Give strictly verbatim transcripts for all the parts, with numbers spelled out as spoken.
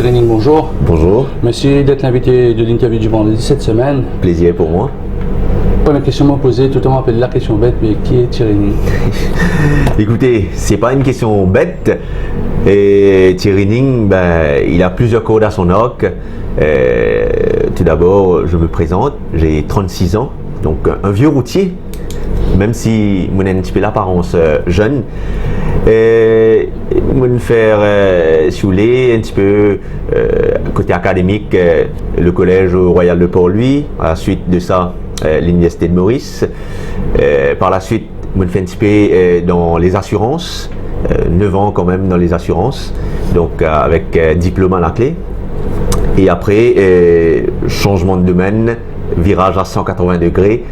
Thierry Ning, bonjour. Bonjour. Merci d'être l'invité de l'interview du vendredi cette semaine. Plaisir pour moi. Première question, moi, posée, tout le temps on appelle la question bête, mais qui est Thierry Ning ? Écoutez, c'est pas une question bête. Et Thierry Ning, ben, il a plusieurs cordes à son arc. Euh, tout d'abord, je me présente, j'ai trente-six ans, donc un vieux routier, même si mo ena un petit peu l'apparence, euh, jeune. Euh, mo fer, euh, si vous voulez, un petit peu, euh, côté académique, euh, le collège Royal de Port-Louis, à la suite de ça, euh, l'université de Maurice. Euh, par la suite, mo fer un petit peu, euh, dans les assurances, euh, neuf ans quand même dans les assurances, donc, euh, avec, euh, diplôme à la clé. Et après, euh, changement de domaine, virage à cent quatre-vingts degrés,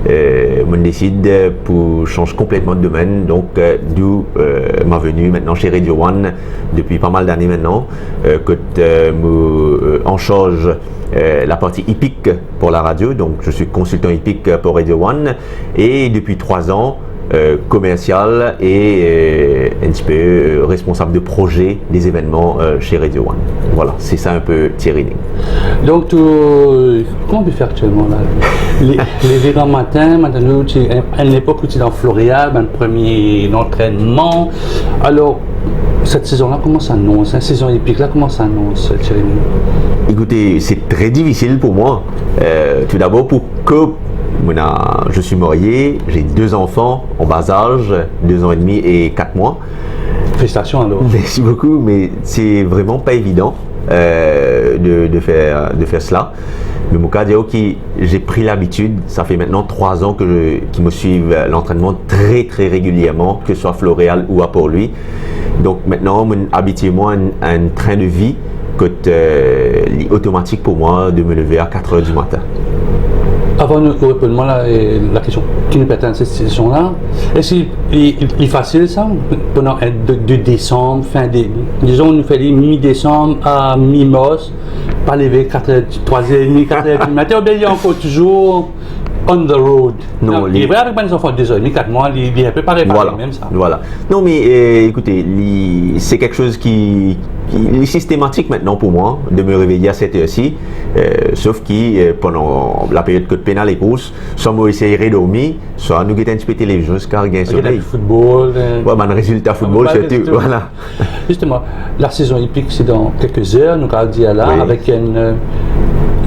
euh, mo desid pou change complètement de domaine, donc, euh, d'où, euh, ma venue maintenant chez Radio One depuis pas mal d'années maintenant, euh, kot, euh, mo, euh, an charge, euh, la partie hippique pour la radio, donc je suis consultant hippique pour Radio One, et depuis trois ans, euh, commercial et, euh, un petit peu, euh, responsable de projet des événements, euh, chez Radio One. Voilà, c'est ça un peu Thierry Ning. Donc, tu, euh, comment tu fais actuellement là ? Les, les virants matin, maintenant, tu, à l'époque où tu es dans Floréal, ben, le premier entraînement. Alors, cette saison-là, comment ça annonce, hein ? Saison épique-là, comment ça annonce, Thierry Ning ? Écoutez, c'est très difficile pour moi. Euh, tout d'abord, pour que Mo ena, je suis marié, j'ai deux enfants en bas âge, deux ans et demi et quatre mois. Félicitations alors. Merci beaucoup, mais c'est vraiment pas évident, euh, de, de faire, de faire cela. Mais mon cas, j'ai pris l'habitude, ça fait maintenant trois ans que je, qu'ils me suivent, euh, l'entraînement très, très régulièrement, que ce soit Floréal ou à Port-Louis. Donc maintenant, mo abitie mwa a enn, enn train de vie kot, euh, li otomatik pou mwa de me lever à quatre heures du matin. Avan nou, ou reponn mwa la, eh, la kestion ki nou pe atann set sezon la, eski li, li, li fasil sa, pandan enn, de, de desanm, fin de, dizon nou fer li mi desanm a mi mars, pa leve kat er, trwa er edmi, kat er dimatin, oubien li ankor touzour on the road. Non, non, li, li vre avek bann zanfan de de zan, kat mwa, li, li inpe parey, parey, mem sa. Voilà. Non, mais, euh, écoutez, li, c'est quelque chose qui, qui, li systématique maintenant pour moi, de me réveiller à cette heure-ci. Euh, sauf ki, euh, pandan laperiod kot pena lekours, swa mo esey redormi, swa nou get enn tipe televizion ziska gagn somey. Get enn foutbol, euh, ouais, bann rezilta foutbol, sirtou, voilà. Justement, la saison hippique, c'est dans quelques heures, nou kapav dir la, oui, avec une, euh,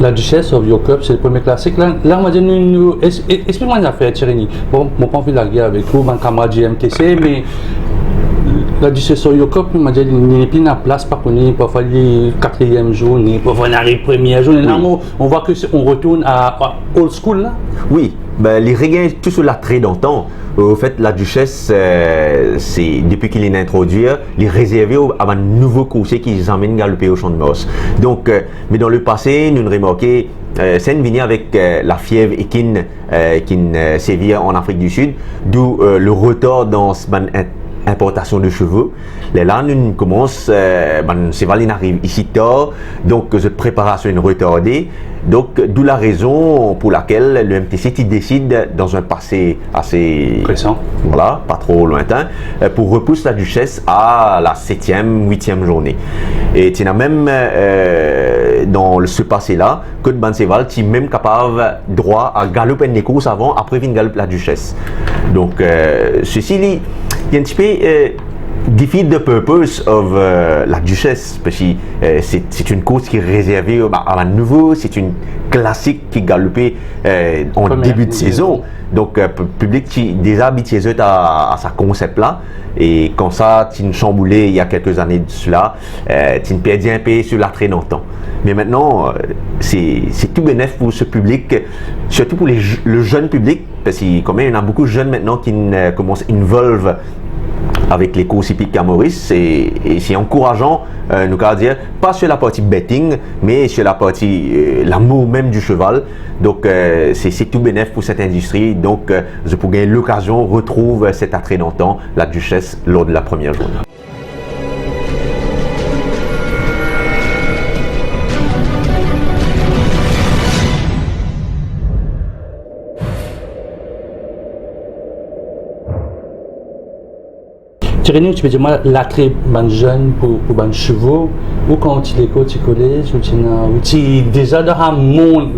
la Duchess of York Cup, c'est le premier classique. Là, là, on va dire, nou, nou, es-, es-, explique-moi une affaire, Thierry. Bon, mo pa anvi lagere avek ou, bann kamarad di M T C, mais la Duchess of York Cup, on va dire, li, li nepli ena plas, pa kone, parfois li quatrième journée, parfois li ariv première journée. Là, oui, on, on voit que c'est, on retourne à, à old school, là. Oui, ben, li regagn tou so latrè d'antan. Au fait, la Duchesse, euh, c'est, depuis qu'il est introduit, li rezerve a bann nouvo kourse ki zame inn galoupe o Champ de Mars. Donc, euh, mais dans le passé, nou remarke, euh, sa inn vini avek, euh, la fièvre équine, euh, ki inn, euh, servi en Afrique du Sud, d'où, euh, le retard dans bann in-, importation de chevaux. Lerla nou koumans, euh, bann seval inn ariv isi tar, donc zot preparasion inn retarde. Donc, d'où la raison pour laquelle le M T C ti desid, dans un passé assez, voilà, pas trop lointain, euh, pour repousser la Duchesse à la septième, huitième journée. Et ti ena mem, euh, dans ce passé-là, kot bann seval ti mem kapav drwa a galoup enn lekours avan, apre vinn galoup la Duchesse. Donc, euh, ceci, li, li enn tipe, euh, defeat the purpose of, euh, la Duchesse, parski, euh, c'est, c'est une course qui est réservée, bah, à la nouveau, c'est une classique ki galoupe, euh, en début de saison. Première saison. Donc, euh, pu-, piblik ti deza abitie zot a, a sa konsep-la. E kan sa ti inn chanboule il y a quelques années de cela, euh, ti inn perdi inpe so latrè d'antan. Mais maintenant, euh, c'est, c'est tout benef pour ce public, surtout pour les je-, le jeune public, parce que quand même, il y en a beaucoup de jeunes maintenant qui, euh, commencent à involve avec les courses hippiques à Maurice, et, et c'est encourageant, euh, nou kapav dir, pas sur la partie betting, mais sur la partie, euh, l'amour même du cheval. Donc, euh, c'est, c'est tout benef pour cette industrie. Donc, euh, zot pou gagn lokazion retrouv, euh, set atrè d'antan, la Duchesse, lors de la première journée. Rene, ou ti pe dir mwa, latre bann zenn pou, pou bann sivo, ou kan ou ti lekol, ti kolez, ou ti ena, ou ti deza dan sa mond,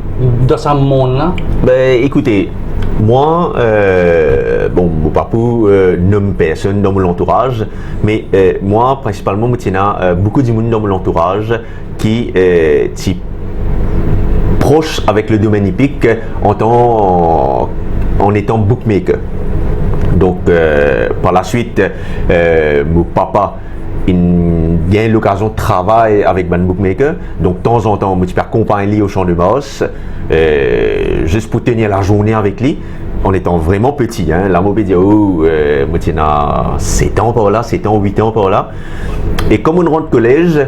dan sa mond la? Ben, écoutez, moi, euh, bon, mo pa pou, euh, nom personn dan mo lantouraz, me, euh, mwa, prinsipalman, mo ti ena, euh, boukou dimoun dan mo lantouraz ki, euh, ti pros avek le domenn ipik, euh, an tan, an etan bookmaker. Donk, euh, par la swit, euh, mo papa inn gagn lokazion travay avek bann bookmaker. Donk, tanzantan, mo ti pe akonpagn li o Champ de Mars, euh, zis pou tenir lazourne avek li, an etan vreman peti, hein. La, mo pe dir, oh, euh, mo ti ena set an par la, set an, wit an par la. E kan mo rant kolez,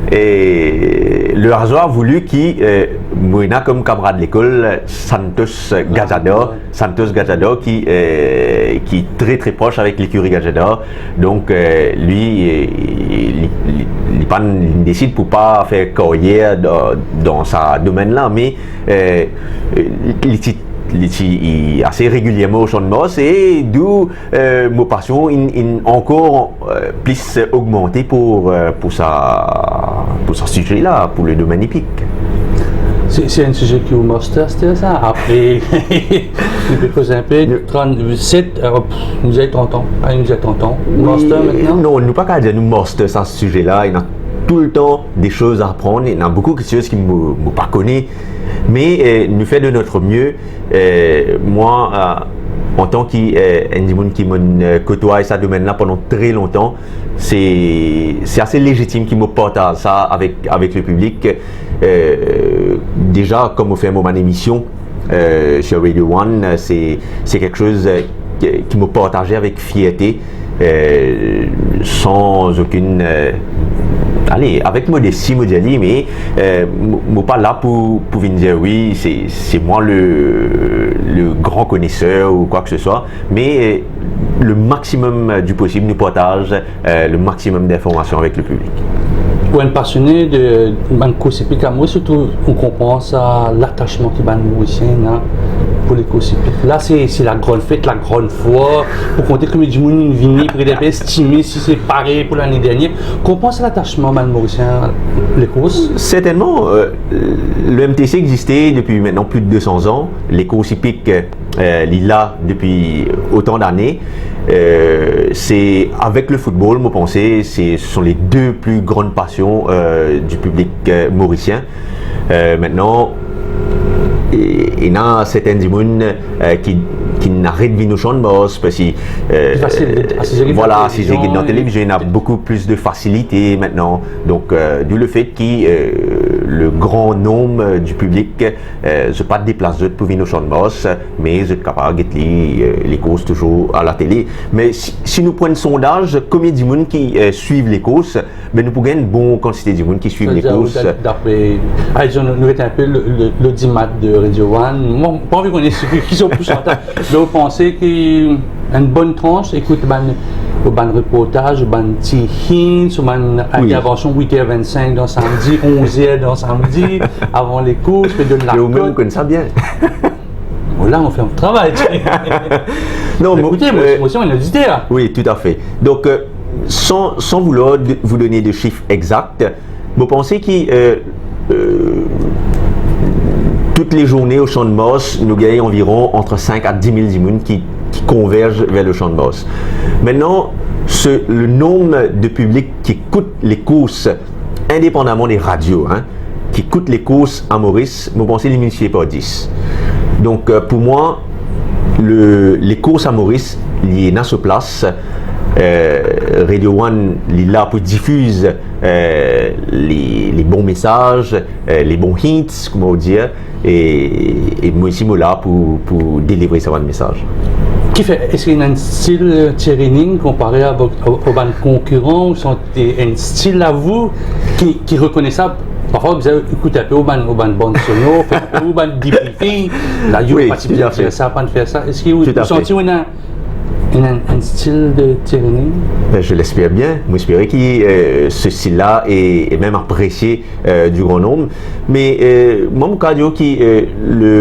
e le azar a voulu ki, euh, mo ena kom kamarad lekol Santos Gajadhar, Santos Gajadhar ki, euh, ki tre, tre pros avek lekiri Gajadhar. Donk, euh, li, euh, li, li, li pa, li desid pou pa fer karyer dan, dan sa domenn la, me, euh, li, li ti, li ti ase regilierman o Champ de Mars, e dou, euh, mo pasion inn, inn ankor, euh, plis ogmante pou, euh, pou sa, pou sa size la, pou le domenn ipik. Se, se enn size ki ou master, se sa? Apre, nou pe koz inpe, nou trannset, euh, pff, nou dir trant an. Ah, nou dir trant an. Wi, master aster, non, nou pa kav dir nou master sa size la, ena toultan de soz a aprann, ena boukou kiksoz ki mo, mo pa kone, me, euh, nou fer de notre mieux. Euh, mwa, euh, an tan ki, euh, enn dimoun ki mo'nn, euh, kotway sa domenn la pandan tre lontan, se, se ase lezitim ki mo partaz sa avek, avek le piblik. Euh, deza, kan mo fer mo bann emision, euh, sur Radio One, euh, se, se kiksoz, euh, ki, ki mo partaze avek fierte, euh, san okenn, euh, ale, avek modesti, mo dir li, me, euh, mo, mo pa la pou, pou vinn dir, wi, se, se mwa le, le gran koneser ou kwa ke se swa, me, euh, le maximum, euh, du possible, nou partaz, euh, le maximum d'informations avec le public. Pou enn pasione de bann kours ipik a Moris, sirtou ou konpran sa latasman ki bann Morisien ena pou lekours ipik. La, se, se lagran fet, lagran fwar, pou konte konbien dimoun inn vini, pou get inpe estime si se parey pou lane dernier. Konpran sa latasman bann Morisien lekours? Sertennman, euh, le M T C existe depi aster plis de de san zan. Lekours ipik, euh, li la depi otan dane. Euh, se avek le football, mo panse, se, ce sont les deux plus grandes passions, euh, du public, euh, morisien. Euh, aster, e, ena sertin dimoun, euh, ki, ki inn aret vinn o Champ de Mars, parski, euh, pli fasil asize, vwala, asize dan televizion, ena boukou plis de fasilite aster. Donk, euh, d'où le fait ki, euh, le gran nonb, euh, du piblik, euh, zot pa deplas zot pou vinn o Champ de Mars, me zot kapav get li, euh, lekours touzour a latele. Me si, si nou pran sondaz, konbien dimoun ki, euh, swiv lekours, be nou pou gagn bon kantite dimoun ki swiv lekours. Dapre, ah, dizon, nou, nou get inpe lo, lo, lodimat de Radio One. Mo pa anvi kone ki, ki zot pousantaj. Me ou panse ki enn bonn trans ekout bann, bann reportaz, bann ti hints, bann intervansion wit er vinn-sink dan samdi, onz er dan samdi, avan lekours, pe donn lakot. Me ou mem ou konn sa bien. Bon, la, mo fer mo travay. Non, mo, ekoute, mo, euh, mo, mo, mo, loditer. Wi, toutafe. Donk, euh, san, san voulwar de, vous donner de chiffres exacts, mo panse ki, euh, euh, tou le zourne o Champ de Mars, nou gagn anviron ant sink a dis mil dimoun ki, ki konverz ver le Champ de Mars. Aster, se, le nonb de piblik ki ekout lekours, indepandaman de radio, hein, ki ekout lekours a Moris, mo panse li miltipliye par dis. Donk, euh, pou mwa, le, lekours a Moris, li ena so plas. Euh, Radio One, li la pou difiz, euh, le, le bon mesaz, euh, le bon hints, kouma ou dir, e, e mwa osi mo la pou, pou delivre sa bann mesaz. Kifer, eski ena enn stil, euh, Thierry Ning konpare avek, o, o bann konkiran, ou santi enn stil a ou ki, ki rekonesab? Parfwa, ou bizin ekout inpe ou bann, ou bann band sonor, fer inpe ou bann debriefing. La, yo, wi, pa ti bizin fer sa, pa fer sa. Eski ou, ou santi ou ena enn, enn, enn stil de Thierry Ning? Ben, je l'espère bien. Mo espere ki, euh, se stil la e, e mem apresie, euh, du gran nonb. Me, euh, mwa, mo kav dir ki, euh, le,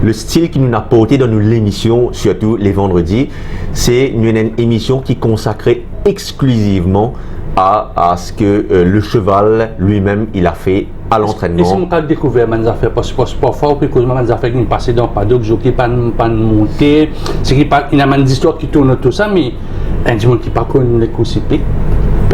le stil ki nou aporte dan nou lemision, sirtou le vandredi, se nou ena enn emision ki konsakre exclusivement à, à ce que, euh, le cheval lui-même, il a fait à l'entraînement. E si mo kapav dekouver bann zafer, parski, parski parfwa ou pe koz mwa bann zafer ki pase dan padok, zokey pa'nn, pa'nn monte, se ki pa, ena bann zistwar ki tourn otour sa, me enn dimoun ki pa konn lekours ipik,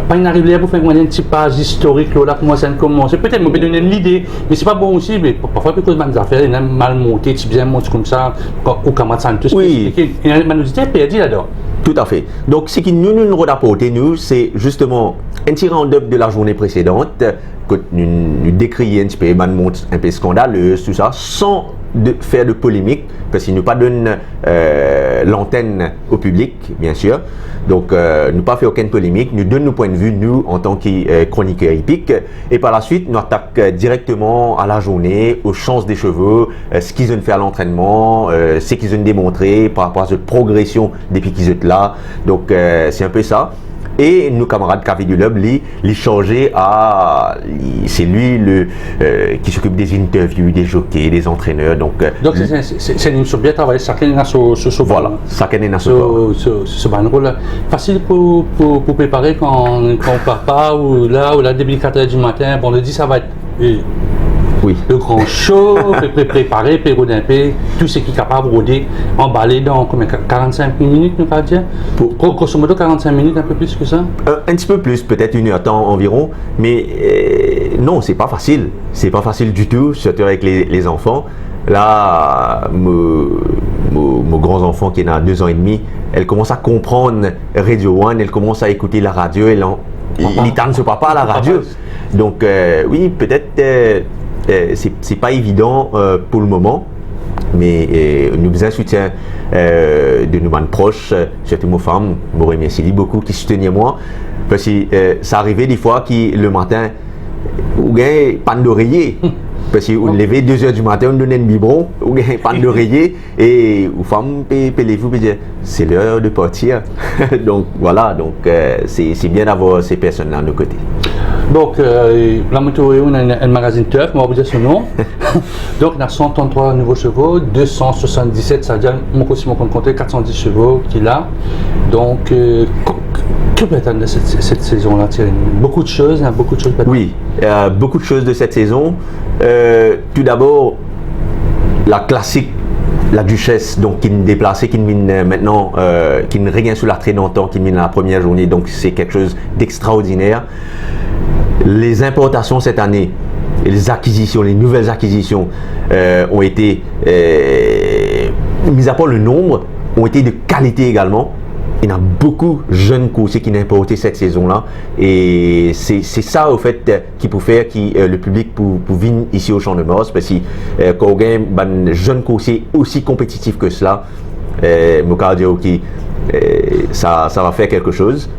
pa inn ariv ler pou fer enn ti paz istorik lor la, kouma sa inn komanse. Petet mo pe donn enn lide, me se pa bon osi, me parfwa pe koz bann zafer, ena mal monte, ti bizin mont koumsa, kan, ou kamarad Santos, wi, pe explike, ena bann oditer perdi ladan. Toutafe. Donk, seki nou, nou, nou rod aporte, nou, se zisteman enn ti round-up de la journée précédente, kot nou, nou dekriye enn tipe bann mont enpe skandalez, tou sa, san de, fer de polemik, parski nou pa donn, euh, lantenn o piblik, bien sir. Donk, euh, nou pa fer okenn polemik, nou donn nou pwin de vi, nou, antan ki, euh, kroniker ipik. E par la swit, nou atak, euh, direkteman a la journe, o sans de sevo, euh, seki zot inn fer a lantrennman, euh, seki zot inn demontre par rapor a zot progresion depi ki zot la. Donk, euh, se enpe sa. E nou kamarad Kavi Delub, li, li sarze a, li, se li le, euh, ki s'occupe des interviews, des jockeys, des entraîneurs. Donk, euh, donk, se, se, se, se enn emisyon bien travay, sakenn ena so, so, so, vwala, sakenn ena so, so, so, so, so bann rol la. Fasil pou, pou, pou prepare kan, kan papa ou la, ou la depi kat er di matin, bon, le dis sa va et, et, wi, le gran show, pe, pe prepare, pe rod enpe tou seki kapav rode, anbale dan konbien, ka-, karant-sink minit, nou kapav dir? Pou gro-, grosso modo, karant-sink minit, enn pe plis ki sa? Euh, un petit peu plus, peut-être une heure de temps environ, mais, euh, non, c'est pas facile. C'est pas facile du tout, surtout avec les, les enfants. La, mo, mo, mo gran zanfan ki ena de zan edmi, li koumans a konprann Radio One, li koumans a ekoute laradio, e li, li tann so papa laradio. Donk, euh, wi, petet, euh, euh, se, se pa evidan, euh, pou le moman, me, euh, nou bizin soutien, euh, de nou bann pros, euh, sirtou mo fam, mo remersie li boukou, ki soutenir mwa, parski, euh, sa arive defwa ki le matin, ou gagn pann doreye, parski ou leve de zer di matin, ou donn enn bibron, ou gagn pann doreye, e ou fam pe, pe leve, pe dir, c'est l'heure de partir. Donc, voilà, donc, euh, c'est, c'est bien d'avoir ces personnes-là à nos côtés. Donk, euh, la mo trouve ena enn, enn magazin Turf, mo pa pou dir so nom. Donk, ena san trant-trwa nouvo sevo, de san swasant-diset, savedir, mo, si mo konn konte, kat san dis sevo ki la. Donk, euh, ko-, ki pe atann de set, set sezon la, Thierry? Beaucoup de choses, hein, beaucoup de choses pe atann. Oui, euh, beaucoup de choses de cette saison. Euh, tout d'abord, la classique, la Duchesse, donc, ki'nn deplase, ki'nn vinn, euh, maintenant, euh, ki'nn regagn so latrene antan, ki'nn vinn la première journée, donc c'est quelque chose d'extraordinaire. Les importations cette année, et les acquisitions, les nouvelles acquisitions, euh, ont été, euh, mis à part le nombre, ont été de qualité également. Il y a beaucoup de jeunes coursiers qui ont importé cette saison-là. Et c'est, c'est ça, au fait, euh, ki pou fer ki, euh, le piblik pou, pou vinn isi o Champ de Mars, parski, euh, kan ou gagn bann zenn koursie osi konpetitif ki sela, euh, mo kapav dir ki, euh, sa, sa va fer kelke soz.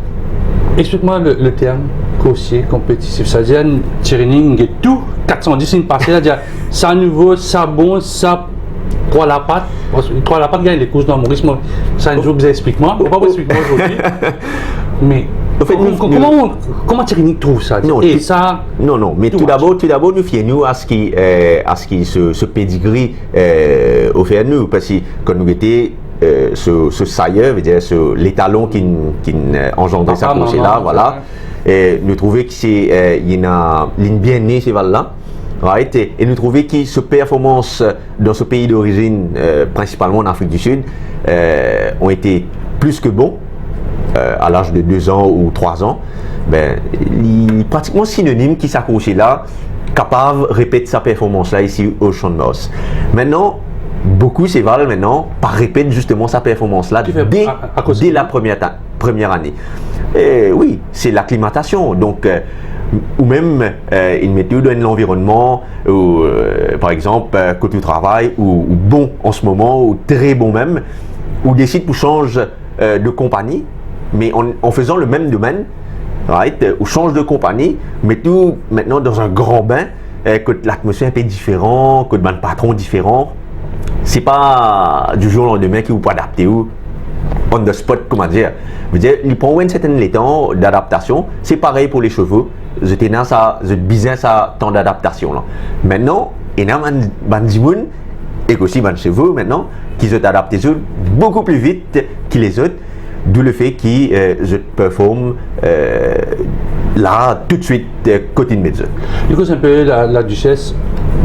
Explik mwa le, le term koursie konpetitif. Savedir, Thierry, inn get tou, kat san dis inn pase la, dir, sa nouvo, sa bon, sa trwa lapat. Trwa lapat gagn lekours dan Moris, mo, sa enn zour bizin explik mwa. Mo pa pou explik mwa zordi. Me, an fet, nou, kouma, nou, kouma, kouma Thierry trouv sa? Non, e tou, sa, non, non, me tou dabor, tou dabor, nou fier nou a seki, euh, a seki se, se pedigri, euh, ofer nou, parski kan nou gete, euh, se, se sire, vedir se letalon ki'nn, ki'nn, euh, anzandre sa koursie la, vwala. Papa, mama, etsetera. E nou trouve ki se, euh, ena, li'nn bien ne seval la, right? E, e nou trouve ki so performans dan so pei dorizinn, euh, prinsipalman an Afrik di Sid, euh, ont été plus que bons, euh, à l'âge de deux ans ou trois ans. Be, li pratikman sinonim ki sa koursie la kapav repet sa performans la isi o Champ de Mars. Aster, boukou seval aster pa repet zisteman sa performans la de, de la première ta-, première année. E wi, se laklimatasion. Donk, euh, ou mem, euh, inn met ou dan enn lanvironnman, ou, euh, par exanp, euh, kot ou travay, ou, ou bon an se moman, ou tre bon mem, ou desid pou sanz, euh, de konpagni, me an, an fezan le mem domenn, right? Ou sanz de konpagni, me tou aster dan enn gran bin, euh, kot latmosfer inpe diferan, kot bann patron diferan. Se pa du jour au lendemain ki ou pou adapte ou on the spot, kouma dir. Vedir, li pran ou enn sertenn letan d'adaptation. Se parey pou le sevo. Zot ena sa, zot bizin sa tan d'adaptation la. Aster, ena bann, bann dimoun, e osi bann sevo aster, ki zot adapte zot boukou pli vit ki lezot. D'où le fait ki, euh, zot perform, euh, la, toutswit, euh, kot inn met zot. Li koz inpe la, la dises,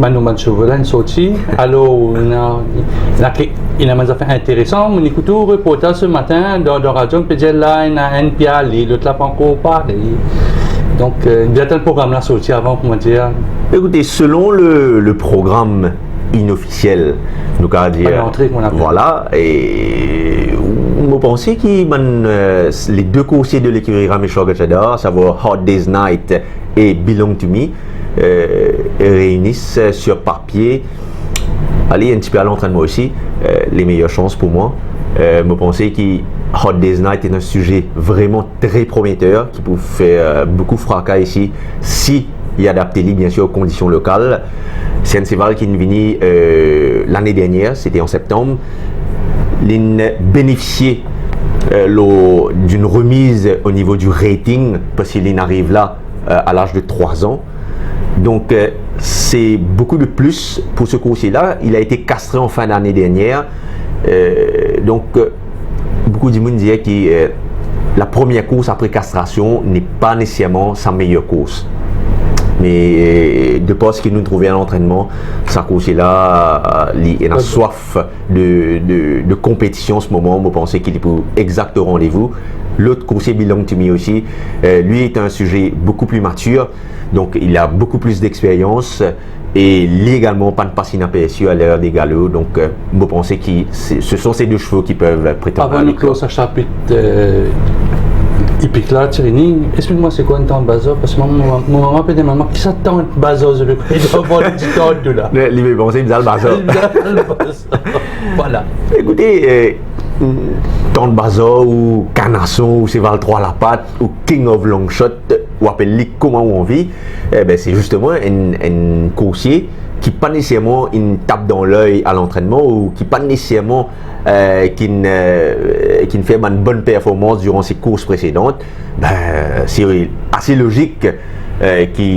bann nou bann sevo la inn sorti. Alor, ena, ena ke, ena bann zafer interesan. Mo'nn ekout ou reportaz se matin dan, dan radio, pe dir la, ena enn pe ale, lot la pankor pare. Donk, euh, bien tann program la sorti avan, kouma dir. Écoutez, selon le, le programme inofficiel, nou kapav dir, lantre, kouma apel. Voilà, e mo panse ki bann, euh, les deux coursiers de l'écurie Rameshwar Gajadhar, à savoir Hard Day's Night et Belong to Me, euh, réunissent, euh, sur papier, allez, un petit peu à l'entraînement aussi, euh, les meilleures chances pour moi. Euh, mo panse ki Hard Day's Night est un sujet vraiment très prometteur, qui peut faire, euh, beaucoup fracas ici, si li adapte li, bien sûr, aux conditions locales. Se enn seval ki vini, euh, l'année dernière, c'était en septembre. Li bénéfié, euh, lors d'une remise au niveau du rating, parce qu'il arrive là, euh, à l'âge de trois ans. Donc, euh, c'est beaucoup de plus pour ce coursier-là. Il a été castré en fin d'année dernière. Euh, donc, euh, beaucoup de monde dit que, euh, la première course après castration n'est pas nécessairement sa meilleure course. Mais, euh, de par ce que nous trouvons à l'entraînement, sa coursier-là, euh, li ena soif de, de, de compétition en ce moment. Mo panse ki li pou exact au rendez-vous. L'autre coursier, Belong to Me aussi, euh, lui est un sujet beaucoup plus mature, donc il a beaucoup plus d'expérience. Et li également, pa pas inaperçu à l'heure des galops. Donc, euh, mo panse ki se, ce sont ces deux chevaux qui peuvent prétendre la victoire. Avan nou close sa chapit, euh, ipik la, Tirini, explique-moi c'est quoi une tante Bazar, parce que moi, mo, mo mama pe dir mwa, "Kisa tante Bazar, je vais dire, bon, li dir tante la." Li, li pe panse, li dir, "Bazar." Li dir, "Bazar." Voilà. Écoutez, euh, tante Bazar ou Canason ou Seval Trwa Lapat ou King of Long Shot, ou apel li kouma ou anvi, eh ben, c'est justement un, un coursier qui pas nécessairement inn tap dans l'œil à l'entraînement ou qui pas nécessairement, euh, qui n-, euh, qui n fer une bonne performance durant ses courses précédentes. Ben, c'est assez logique, euh, ki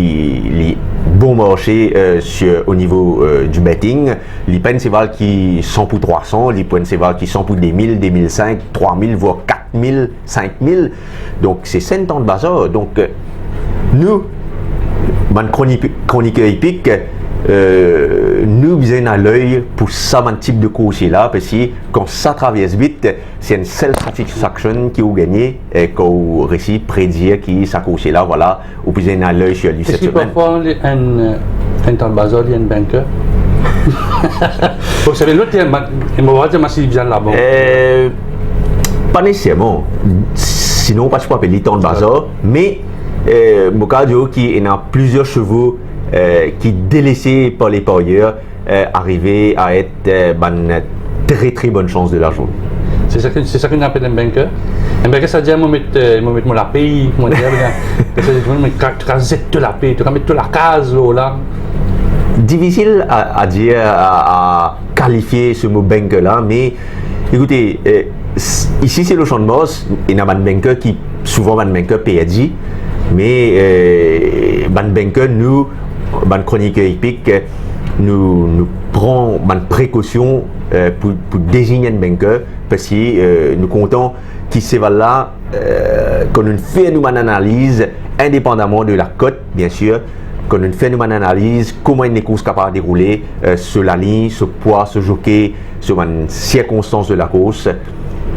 li bon marse, euh, sur, au niveau, euh, du betting. Li pa enn seval ki san pou trwa san, li pa enn seval ki san pou de mil, de mil senk, trwa mil, voire kat mil, senk mil. Donk, se sa enn tante Bazar. Donk, euh, nou, bann kroni-, kroniker ipik, euh, nou bizin ena ley pou sa bann tip de coursier la, parski kan sa travers vit, se enn sel satisfaction ki ou gagne, e kan ou resi predir ki sa coursier la, voilà, ou bizin ena ley sur li cette semaine. Eski parfwa li enn, enn tante Bazar, li enn banker? Bon, sa lot, li enn bank, e mo va dir, ma si li bizin la bank. Euh, pa neseserman. Sinon, pa ti pou apel li tante Bazar, me, euh, mo kapav dir ki ena plizier sevo, euh, ki delese par le parier, euh, arive a et, euh, bann tre, tre bonn sans de la journée. Se sa ki, se sa ki nou apel enn banker. Enn banker, sa dir mo met, euh, mo met mo lapey, kouma dir, sa dir mo met kra-, krazet to lapey, to kapav met to lakaz lor la. Difisil a, a dir, a, a kalifie se mo banker la, me ekoute, euh, s-, isi se Lochann Mars, ena bann banker ki, souvan bann banker perdi, me, euh, bann banker, nou, bann kroniker ipik, nou, nou pran bann prekosion, euh, pou, pou dezign enn banker, parski, euh, nou kontan ki seval la, euh, kan nou fer nou bann analiz, indepandaman de la kot, bien sir, kan nou fer nou bann analiz, kouma enn kours kapav deroule, euh, so lalign, so pwa, so zokey, so bann sirkonstans de la course,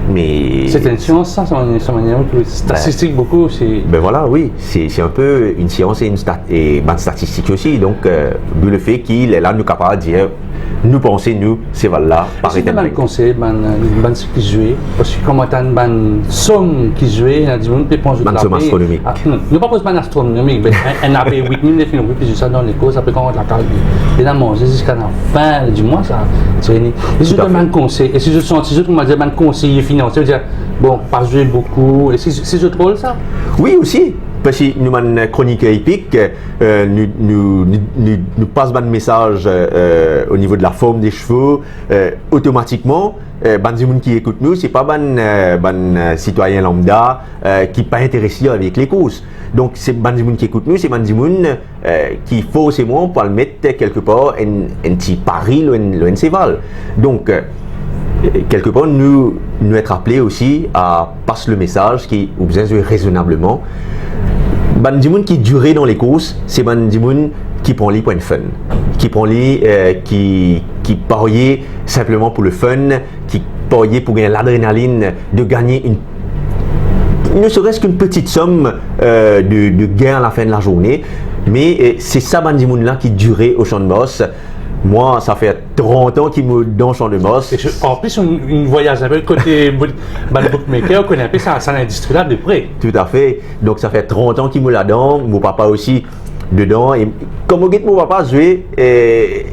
me... Se enn sians sa, sa, sa manier, statistik boukou, se... Ben voilà, oui, c'est, c'est un peu une science et une stat-, et bann statistik osi. Donk, euh, d'où le fait ki la nou kapav dir, nou panse, nou, seval la, parey enn bann konsey, bann, bann seki zwe, parski kouma tann bann som ki zwe, ena dimoun pe pran zot lapey. Bann som astronomik. Ah, non, nou pa pran bann astronomik, me enn, enn lapey wit mil, nef mil roupi, ki zwe sa dan lekor, apre kan rant lakaz, li ena manze ziska lafin di mwa sa, Tirini. Tout à fait. E si zot donn bann konsey, e si zot santi zot, kouma dir, bann konsey finansie, dir, bon, pa zwe boukou, e si, si zot rol sa? Oui, osi, parski nou bann kroniker ipik, euh, nou, nou, nou, nou, nou pas bann mesaz, euh, au niveau de la forme des chevaux, euh, otomatikman, euh, bann dimoun ki ekout nou, se pa bann, euh, bann, euh, sitwayin lambda, euh, ki pa interese avek le kours. Donk, se bann dimoun ki ekout nou, se bann dimoun, euh, ki forseman pou al met kelkepar enn, enn ti pari lor enn, lor enn seval. Donk, euh, Kelkepar, nou, nou et aple osi a pas le mesaz ki ou bizin zwe rezonableman. Bann dimoun ki dire dan lekous, se bann dimoun ki pran li pou enn fun, ki pran li, eh, ki, ki parye sinpleman pou le fun, ki parye pou gagn ladrenalinn de gagn enn, ne serait-ce qu'une petite somme, eh, de, de gain à la fin de la journée. Me, eh, se sa bann dimoun la ki dire o Champ de Mars. Mwa, sa fer trant an ki mo dan Champ de Mars. E se, an plis, nou, nou vwayaz enpe kote book-, bann bookmaker, nou kone enpe sa, sa lindistri la de pre. Toutafe. Donk, sa fer trant an ki mo ladan, mo papa osi dedan. E kan mo get mo papa zwe, eh,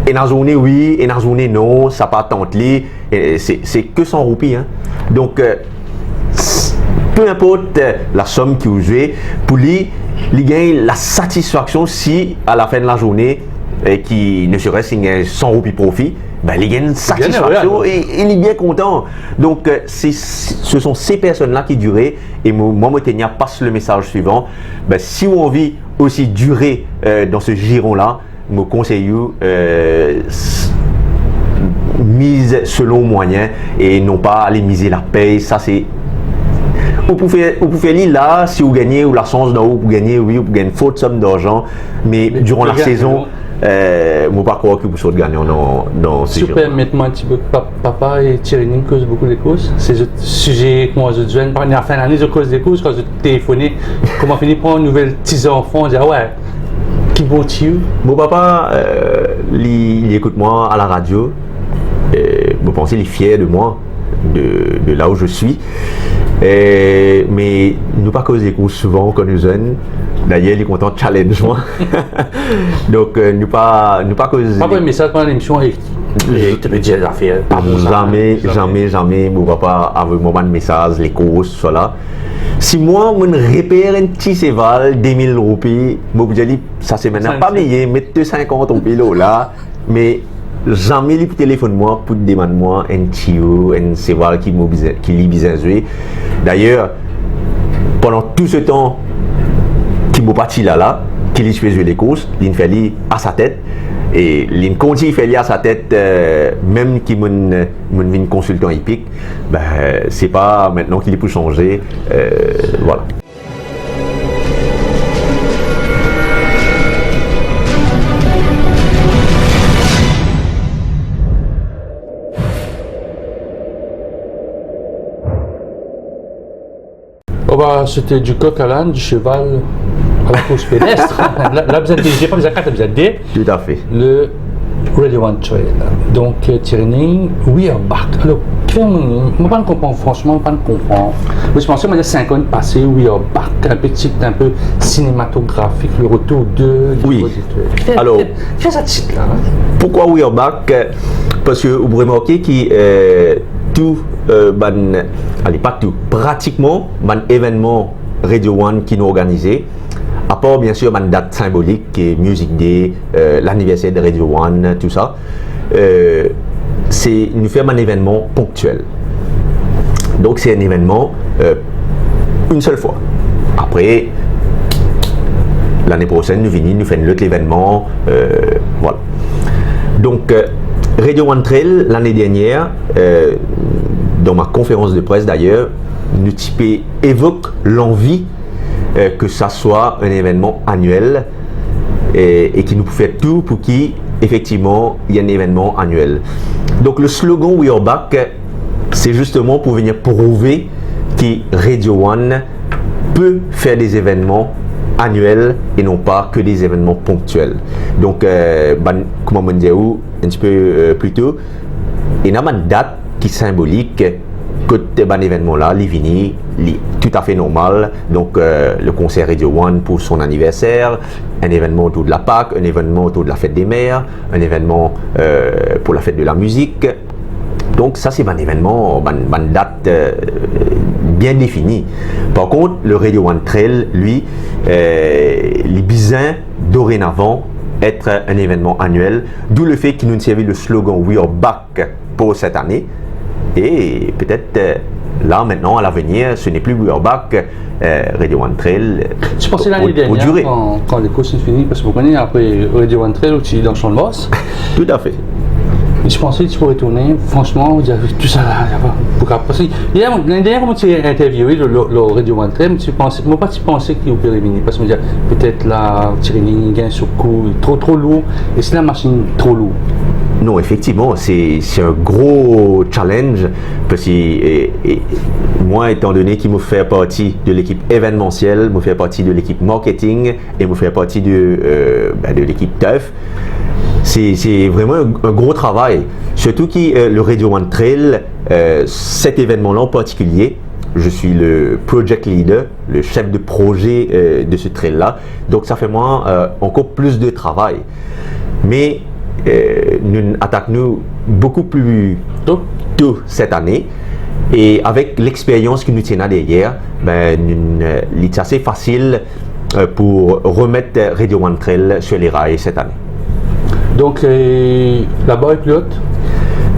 ena zourne wi, ena zourne non, sa pa tant li, eh, se, se ke san roupi, hein. Donk, eh, pe inport, eh, lasom ki ou zwe, pou li, li gagn lasatisfaksion si, a la fin de la zourne, eh, ki ne serait-ce ki gagn san roupi profi, ben, li gagn satisfaksion e, e li bien kontan. Donk, eh, se, ce sont ces personnes-là qui durent, e mo, mwa, mo teni a pas le mesaz swivan. Ben, si ou anvi osi dire, eh, dan se ziron la, mo konsey ou, eh, s-, miz selon mwayin e non pa ale mize lapey. Sa se, ou pou fer, ou pou fer li la, si ou gagne, ou lasans dan ou pou gagne, wi, ou pou gagn fort som darzan, me diran lasezon, eh, mo pa krwar ki ou pou sort gagnan dan, dan se ziron la. Si ou permet mwa enn tipe, pa-, papa e Thierry Ning koz boukou lekoz. Se zot size, kouma zot zwenn, par lafin lane, zot koz lekoz, kan zot telefone, kouma fini pran nouvel ti zanfan, dir, ah we, ki bon ti ou? Mo papa, eh, li, li ekout mwa a la radio. Eh, mo panse li fier de mwa, de, de là où je suis. Eh, me nou pa koz lekoz souvan kan nou zwenn. Dayer, li kontan challenge mwa. Donk, eh, nou pa, nou pa koz... Pa envoy mesaz pandan lemision e, e to pe dir zafer pa bon sa. Zame, zame, zame, zame mo papa avoy mwa bann mesaz, lekoz, sa la. Si mwa, mo reper enn ti seval, de mil roupi, mo pou dir li, sa semenn la pa meye, met to sinkant roupi lor la, me zame li pou telefonn mwa pou demann mwa enn tiyo, enn seval ki mo bizin, ki li bizin zwe. Dayer, pandan tou se tan ki mo pa ti la la, ki li ti pe zwe lekoz, li'nn fer li a sa tet, e li'nn kontign fer li a sa tet, eh, mem ki mo'nn, mo'nn vinn konsiltan ipik, ben, se pa mintnan ki li pou sanze, eh, vwala. On va sauter du coq à l'âne, du cheval à la course pédestre. La, la, bizin de, pa bizin kat, bizin de. Tout à fait. Le Radio One Trail. Donk, euh, Thierry Ning, We Are Back. Alor, kifer, mo, mo pa konpran, fransman, mo pa konpran. Mo ti panse, mo dir, sink an pase, We Are Back, enn pe tit, enn pe sinematografik, le retour de, du... Wi. Kifer, alor, kifer, kifer sa tit la, hein? Pourquoi We Are Back? Parski ou remarke ki, euh, tou, euh, bann, ale, pa tou, pratikman bann evennman Radio One ki nou organize, apar, bien sir, bann dat sinbolik, ki Music Day, euh, laniverser de Radio One, tou sa, euh, se nou fer bann evennman ponktiel. Donk, se enn evennman, euh, enn sel fwa. Apre, lane prosenn, nou vini, nou fer enn lot evennman, euh, vwala. Donk, euh, Radio One Trail, lane dernier, euh, dan ma konferans de pres, dayer, nou ti pe evok lanvi, euh, ke sa swa enn evennman aniel, e, e ki nou pou fer tou pou ki, efektivman, li enn evennman aniel. Donk, le slogan We Are Back, se zisteman pou vini prouve ki Radio One pe fer de evennman aniel e non pa ke de evennman ponktiel. Donk, euh, bann, kouma mo dir ou enn tipe, euh, pli to, ena bann dat ki sinbolik, kot bann evennman la, li vini, li toutafe normal. Donk, euh, le konser Radio One pour son anniversaire, un événement autour de la Pâques, un événement autour de la fête des mères, un événement, euh, pour la fête de la musique. Donk, sa, se bann evennman, bann, bann dat, euh, bien defini. Par kont, le Radio One Trail, li, euh, li bizin dorenavan et enn evennman aniel, d'où le fait ki nou servi le slogan We Are Back pour cette année. Et peut-être, euh, là, maintenant, à l'avenir, ce n'est plus We Are Back, euh, Radio One Trail, euh, pour, pour durer. Ti panse lane dernier, kan, kan lekours finn fini, parski mo kone apre Radio One Trail, ou ti dan Champ de Mars. Tout à fait. Ti panse ti pou retourne, fransman, mo dir, tou sa la, sa pa pou kapav, parski yer, lane dernier, mo ti interviewe lor, lor, lor Radio One Trail, mo ti panse, mo pa ti panse ki ou pe revini, parski mo dir, petet la, ti revini, gagn so kou, tro, tro lour, e si la masinn tro lour. Non, effectivement, c'est, c'est un gros challenge, parce que, euh, et moi, étant donné que je fais partie de l'équipe événementielle, je fais partie de l'équipe marketing et je fais partie de, euh, ben, de l'équipe turf, c'est, c'est vraiment un, un gros travail. Surtout que, euh, le Radio One Trail, euh, cet événement-là en particulier, je suis le project leader, le chef de projet, euh, de ce trail-là. Donc, ça fait moi, euh, encore plus de travail. Mais, euh, nou atak nou beaucoup plus tôt cette année. Et avec l'expérience que nou ti ena deryer, ben, nou, euh, li ti ase fasil, euh, pour remettre Radio One Trail sur les rails cette année. Donc, euh, la barre est plus haute ?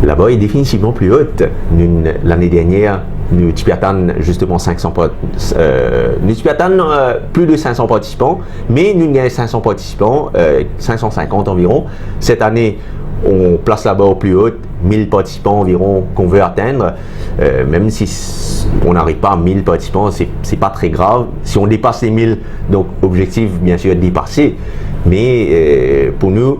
La barre est définitivement plus haute. Nou, lane dernier, nou ti pe atann justement cinq cents par-, euh, nou ti pe atann, euh, plus de cinq cents participants, mais nou gagn cinq cents participants, euh, cinq cent cinquante environ. Cette année, on place la barre plus haute, mille participants environ qu'on veut atteindre. Euh, même si s-, on n'arrive pas à mille participants, c'est, c'est pas très grave. Si on dépasse les mille, donc objectif, bien sûr, dépassé. Mais, euh, pour nous,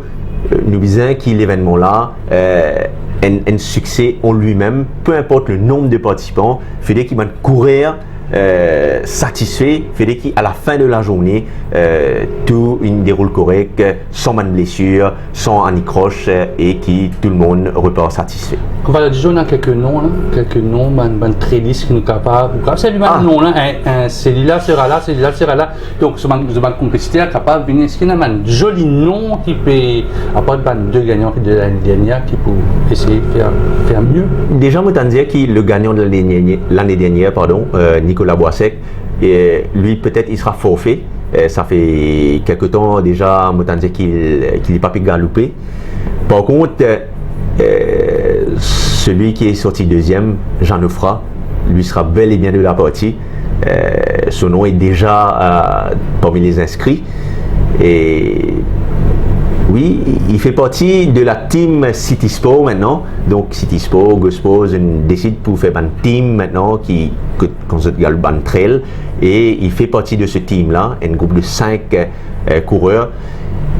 euh, nou bizin ki l'événement-là, euh, un, un succès en lui-même, peu importe le nombre de participants, fode ki bann kourer, euh, satisfe, fode ki à la fin de la journée, euh, tou inn deroul korek, sans bann blessure, sans anikroch, euh, et ki tou le monde repart satisfait. Anfin, la, dizon, ena kelke nom la, kelke nom, bann, bann trailistes ki nou kapav, kapav servi bann nom la, hein, hein, celui-là sera là, celui-là sera là. Donc, so bann, so bann konpetiter kapav vini, eski ena bann zoli nom ki pe, apar bann de gagnan de lane dernier, ki pou eseye fer, fer mie ? Déjà, mo tann dir ki le gagnant de l'année dernière, l'année dernière, pardon, euh, Nicolas Boissec, et lui, peut-être, il sera forfait. Euh, ça fait quelque temps déjà, mo tann dir ki, ki li pa pe galoupe. Par contre, euh, celui qui est sorti deuxième, Jeannot Fra, lui sera bel et bien de la partie. Euh, son nom est déjà, euh, parmi les inscrits. Et oui, il fait partie de la team City Sport maintenant. Donc, City Sport, Go Sport, zot inn desid pou fer bann team maintenant ki, ki, kan zot galoup bann trail. Et il fait partie de ce team-là, un groupe de cinq, euh, coureurs.